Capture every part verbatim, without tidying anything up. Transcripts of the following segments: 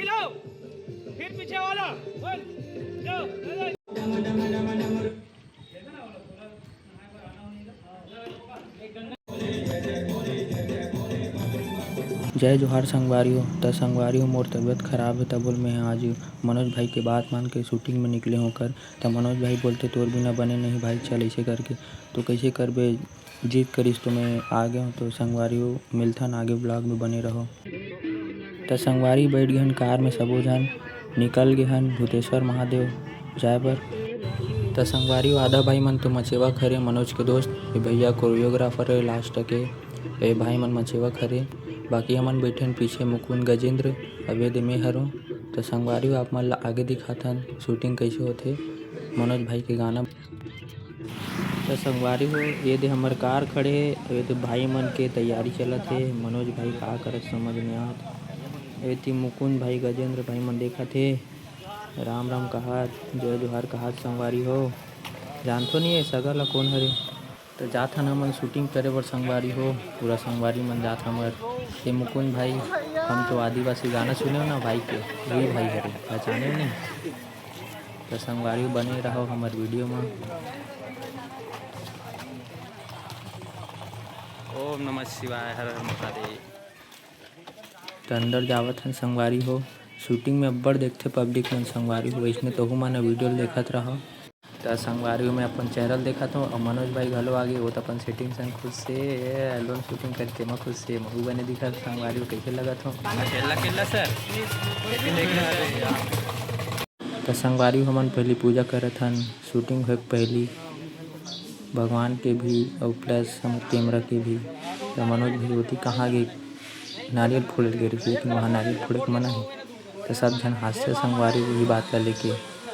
जाओ, फिर पीछे वाला। बोल, जाओ, जाओ। जय जोहार संगवारी हो। त संगवारी हो, मोर तबीयत खराब हे, तब ले मैं आज मनोज भाई के बात मान के shooting में निकले हों कर। त मनोज भाई बोलथे, "तोर बिना बने नहीं भाई, चल ऐसे करके।" तो कैसे करबे, जिद करिस तो मैं आ गया हूँ। तो संगवारी हो, मिलथन आगे vlog में, बने रहो। त संगवारी बैठ गए हन कार में, सबो झन निकल गए हन भूतेश्वर महादेव जाए बर। त संगवारी हो, आधा भाई मन तो मचेवा खरे, मनोज के दोस्त, ये भैया choreographer है last के, ये भाई मन मचेवा खरे, बाकी हमन बैठे हन पीछे मुकुंद, गजेंद्र, अवैध, मैं हरों। त संगवारी हो, आप मन ला आगे दिखाथन shooting कैसे होथे मनोज भाई के गाना। त संगवारी हो, ये दे हमर कार खड़े हे, ये दे भाई मन के तैयारी चलत हे। मनोज भाई का करत समझ नइ आवत। ये ती मुकुंद भाई, गजेंद्र भाई मन देखत हे। राम राम कहत, जय जोहार कहत संगवारी हो। जानथो नहीं ये सगा ला कोन हरे। त जात हन हमन shooting करे बर संगवारी हो, पूरा संगवारी मन जात हमर। ये मुकुंद भाई, हम तो आदिवासी गाना सुने हो ना भाई के, वही भाई हरे, पहचाने हो नहीं? त संगवारी हो, बने रहो हमर video में। ओम नमः शिवाय, हर हर महादेव। त अंदर जावत हन संगवारी हो, shooting में अब्बड़ देखथे public मन संगवारी हो, इसने तोहू मन video ल देखत रहो। त संगवारी हो, मैं अपन चेहरा ल देखत हूँ, और मनोज भाई घलो आगे, वो तो अपन setting संग खुश से, ये album shooting करके मैं खुश से, महू बने दिखत संगवारी हो, कैसे लगत हो? अकेला, अकेला सर। त संगवारी हो, हमन पहली पूजा करत हन, shooting होए के पहली भगवान के भी और plus हमर camera के भी। त मनोज भाई ओती कहाँ गे, नारियल फोड़े गे रहिस, लेकिन वहाँ नारियल फोड़े के मना हे। त सब झन हास्य संगवारी हो इही बात ला लेके,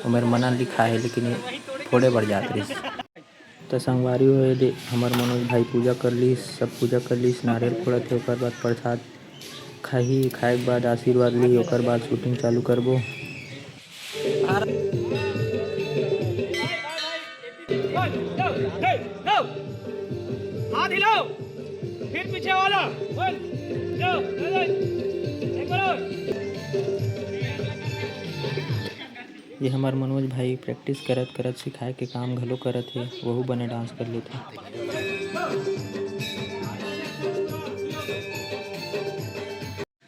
ओमेर मना लिखा हे, लेकिन ये फोड़े बर जात रहिस। त संगवारी हो, ये दे हमर मनोज भाई पूजा कर लीस, सब पूजा कर लीस, नारियल फोड़त हे, ओकर बाद प्रसाद खाही, खाए के बाद आशीर्वाद ली, ओकर बाद shooting चालू करबो। हाथ हिलाओ, फिर पीछे वाला। बोल, जाओ, एक बार और। ये हमर मनोज भाई practice करत करत सिखाए के काम घलो करत हे, वहू बने dance कर लेथे।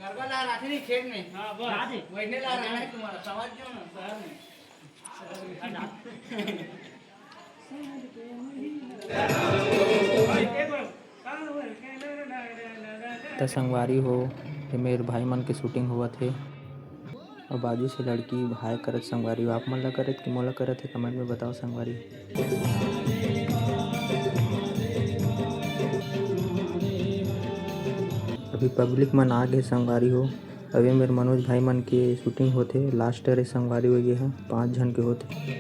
गरबा ला रखे नहीं खेत में। हाँ, बस। वैसने ला रहा है तुम्हारा, समझ जाओ ना, शहर में। त संगवारी हो, ये मेर भाई मन के shooting होवत हे। अउ बाजू से लड़की हाय करत संगवारी हो, आप मन ला करत कि मोला करत हे, comment में बताओ संगवारी। अभी public मन आ गे संगवारी हो, अभी मेर मनोज भाई मन के shooting होथे, last रे संगवारी हो, ये ह पाँच झन के होथे।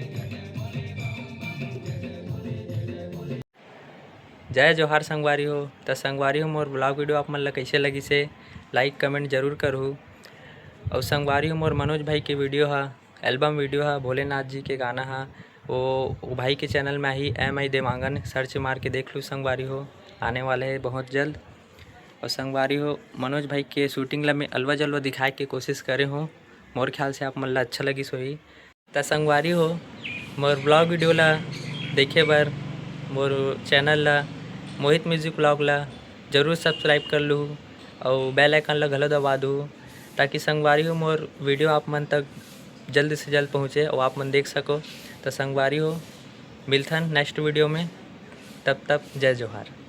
जय जोहार संगवारी हो। त संगवारी हो, मोर vlog video आप मन ला कइसे लगिस हे, like comment जरूर करहू। अउ संगवारी हो, मोर मनोज भाई के video हा, album video हा, भोलेनाथ जी के गाना हा, वो, वो भाई के channel में आही, एम आई देवांगन, search मार के देख लू संगवारी हो, आने वाला है बहुत जल्द। अउ संगवारी हो, मनोज भाई के shooting ला मैं अलवा जलवा दिखाए के कोशिश करे हों, मोर ख्याल से आप मन ला अच्छा लगिस होही। त संगवारी हो, मोर vlog video ला देखे बर, मोर channel ला, मोहित music vlog ला जरूर subscribe कर लू, अउ bell icon ला घलो दबा दू, ताकि संगवारी हो, मोर video आप मन तक जल्द से जल्द पहुँचे अउ आप मन देख सको। त संगवारी हो, मिलथन next video में, तब तक जय जोहार।